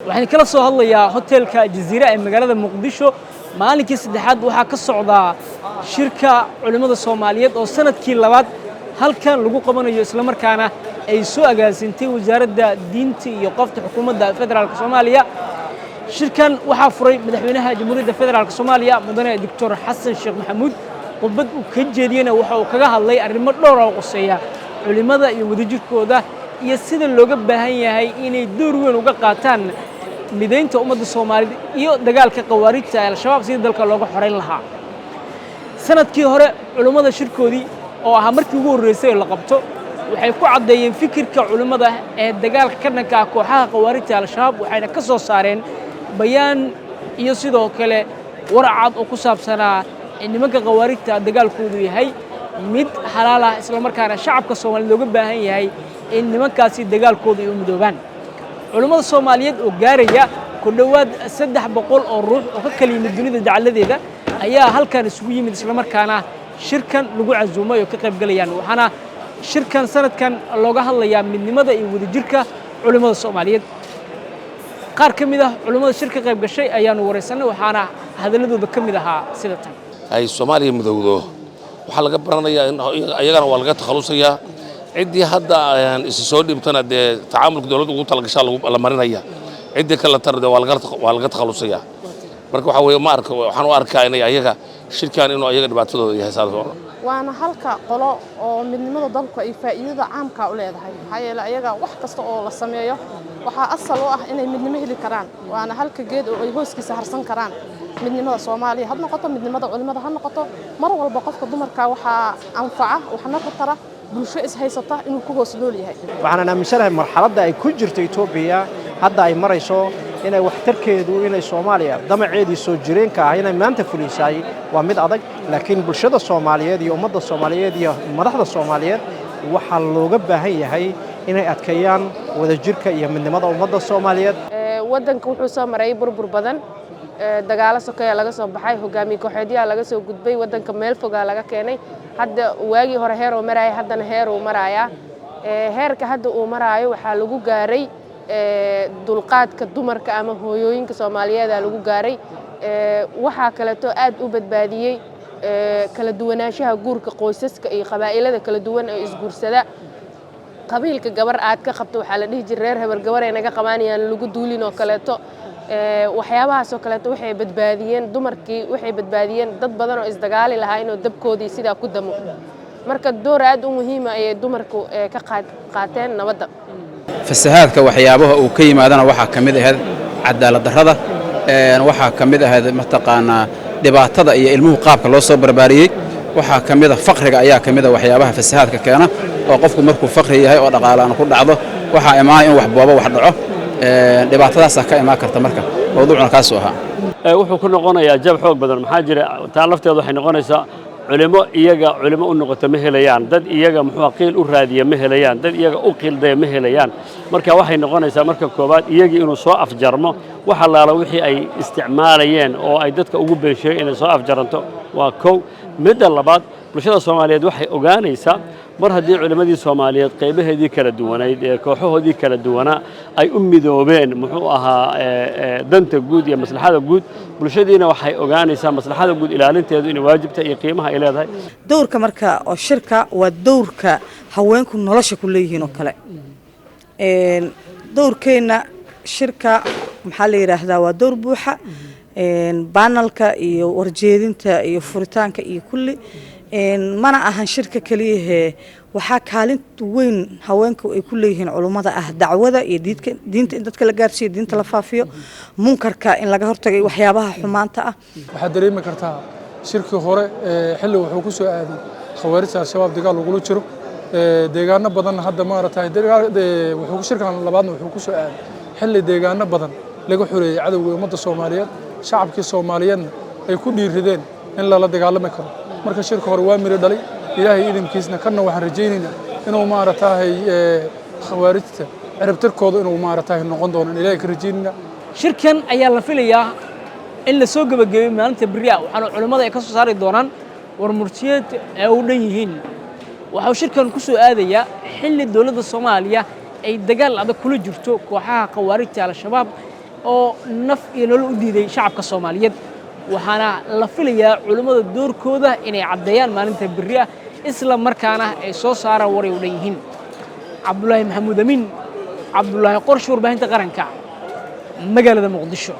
Waxaan kala soo hadlayaa hotelka Jaziira ee magaalada Muqdisho. Maalinkii saddexaad waxaa ka socdaa shirka culimmada Soomaaliyeed oo sanadkii labaad halkan lagu qabanayo, islamarkaana ay soo agaasintay Wasaaradda Diinta iyo Awqaafta Xukuumadda Federaalka Soomaaliya. Shirkan waxaa furay Madaxweynaha Jamhuuriyadda Federaalka Soomaaliya, Mudane Doctor Xasan Sheekh Maxamuud. Khudbad uu ka jeediyena waxa uu kaga hadlay arrimo dhowr oo quseeya culimmada iyo wadajirkooda iyo sida looga baahan yahay inay door weyn uga qaataan midaynta ummadda Soomaalida iyo dagaalka khawaarijta ee Al-Shabaab, sidii dalka looga xoreyn lahaa. Sanadkii hore culimmada shirkoodii oo ahaa markii ugu horreysay oo la qabto, waxay ku caddeeyeen fikirka culimmada ee dagaalka ka dhanka ah kooxaha khawaarijta Al-Shabaab, waxayna ka soo saareen bayaan iyo sidoo kale war cad oo ku saabsanaa in nimanka khawaarijta dagaalkoodu yahay mid xalaal ah, islamarkaana shacabka Soomaaliyed looga baahan yahay in nimankaasi dagaalkooda ay u midoobaan. Culimmada Soomaaliyeed oo gaaraya ku dhowaad 300 oo ruux oo ka kala yimid dunida dacaladeeda ayaa halkan isugu yimid, islamarkaana shirkan lagu casuumay oo ka qayb galayaan. Waxaana shirkan sanadkan looga hadlayaa midnimada iyo wadajirka culimmada Soomaaliyeed. Qaar ka mid ah culimmada shir ka qayb gashay ayaanu waraysanay, waxaana hadalladooda ka mid ahaa sida tan. Ay Soomaaliya midowdo, waxaa laga baranayaa in ayagana waa laga takhalusayaa. Ciddii hadda isi soo dhibtana dee tacaamulka dowladda ugu talagashaa la marinaya, ciddii kale tar dee waa laga takhalusayaa. Marka waxaa weeye, ma arka, waxaan u arkaa inay ayaga shirkan inuu ayaga dhibaatadooda yahay saas. Waana halka qolo oo midnimada dalku ay faa'iidada caamka u leedahay, maxaa yeelay ayaga wax kasta oo la sameeyo waxaa asal u ah inay midnimo heli karaan. Waana halka geed oo ay hooskiisa harsan karaan. Midnimada Soomaaliya ha noqoto, midnimada culimada ha noqoto, mar walba qofka dumarka waxaa anfaca waxna ku tara bulsho ishaysata inuu ku hoos nool yahay. Waxaanan aaminsanahay marxaladda ay ku jirto Etoobiya hadda ay marayso inay waxtarkeedu inay Soomaaliya damaceedii soo jireenka ah inay maanta fulisaay waa mid adag, laakiin bulshada Soomaaliyeed iyo ummadda Soomaaliyeed iyo madaxda Soomaaliyeed waxaa looga baahan yahay inay adkeeyaan wadajirka iyo midnimada ummadda Soomaaliyeed. Waddanka wuxuu soo maray burbur badan, dagaalo sokeeya laga soo baxay, hogaamiye kooxeedyaha laga soo gudbay, waddanka meel fogaa laga keenay. Hadda waagii hore heer uu maraya, haddana heer uu marayaa. Heerka hadda uu maraayo waxaa lagu gaaray dulqaadka dumarka ama hooyooyinka Soomaaliyeeda lagu gaaray. Waxaa kaleeto aad u badbaadiyey kala duwanaanshaha guurka qoysaska iyo qabaa'ilada kala duwan ee isguursada. Qabiilka gabar aad ka qabto waxaa la dhihi jiray reer hebel gabar ay naga qabaanayaan lagu duulin oo kaleeto. Waxyaabahaasoo kaleeto waxay badbaadiyeen dumarkii, waxay badbaadiyeen dad badan oo isdagaali lahaa inuu dabkoodii sidaa ku damo. Marka door aad u muhiima ayay dumarku ka qaateen nabadda. Fasahaadka waxyaabaha uu ka yimaadana waxaa ka mid ahayd cadaalad darrada, waxaa ka mid ahayd mataqaanaa dhibaatada iyo ilmuhu qaabka loo soo barbaariyey, waxaa ka mid a faqriga ayaa ka mid a waxyaabaha fasahaadka keena, oo qofku markuu faqri yahay oo dhaqaalaan ku dhacdo waxaa imaanaya in wax boobo, wax dhaco, dhibaatadaasaa ka imaan karta. Marka mawduucuna kaasuu ahaa. Wuxuu ku noqonayaa jab xoog badan. Maxaa jira? Taa lafteedu waxay noqonaysaa culimo iyaga culimo u noqoto ma helayaan, dad iyaga muxuu qiil u raadiya ma helayaan, dad iyaga u qiildaya ma helayaan. Marka waxay noqonaysaa marka koowaad iyagii inuu soo afjarmo wax allaala wixii ay isticmaalayeen oo ay dadka ugu been sheegay inay soo afjaranto, waa kow. Midda labaad, bulshada Soomaaliyeed waxay ogaanaysaa mar haddii culimmadii Soomaaliyeed qaybaheedii kala duwanayd ee kooxahoodii kala duwanaa ay u midoobeen muxuu ahaa danta guud iyo maslaxada guud, bulshadiina waxay ogaanaysaa maslaxada guud ilaalinteedu inay waajibta iyo qiimaha ay leedahay. Dowrka marka oo shirka waa dowrka haweenku nolosha ku leeyihiin oo kale. Dowrkeenna shirka maxaa la yidhaahdaa, waa dowr buuxa, panelka iyo warjeedinta iyo furitaanka iyo kulli. Mana ahan shirka keliyahee, waxaa kaalin weyn haweenku ay ku leeyihiin culummada ah dacwada iyo diidka, diinta in dadka la gaarsiiyo, diinta la faafiyo, munkarka in laga hortago, waxyaabaha xumaanta ah. Waxaad dareemi kartaa shirkii hore xilli wuxuu ku soo aaday khawaarijta Al-Shabaab dagaal lagula jiro deegaano badan. Hadda maaragtay wuxuu shirkan labaadna wuxuu ku soo aaday xilli deegaano badan laga xoreeyey cadowga ummadda Soomaaliyeed, shacabkii Soomaaliyeedna ay ku dhiirideen in lala dagaalami karo. Marka shirka hore waa miro dhalay, Ilaahay idinkiisna kanna waxaan rajaynaynaa inuu maaragtahay khawaarijta ciribtirkooda inuu maaragtahay noqon doono, Ilaahay ka rajaynaynaa. Shirkan ayaa la filayaa in la soo gebagabeeyo maalinta berri ah, waxaana culimmada ay ka soo saari doonaan war murtiyeed ee u dhan yihiin. Waxau shirkan ku soo aadayaa xilli dowladda Soomaaliya ay dagaal adag kula jirto kooxaha khawaarijta Al-Shabaab. Oo naf iyo nolol u diiday shacabka Soomaaliyeed. Waxaana la filayaa culimmada doorkooda inay caddeeyaan maalinta berri ah, isla markaana ay soo saaraan waray u dhan yihiin. Cabdulaahi Maxamuud Amiin, Cabdulaahi Qorshe, Warbaahinta Qaranka, magaalada Muqdisho.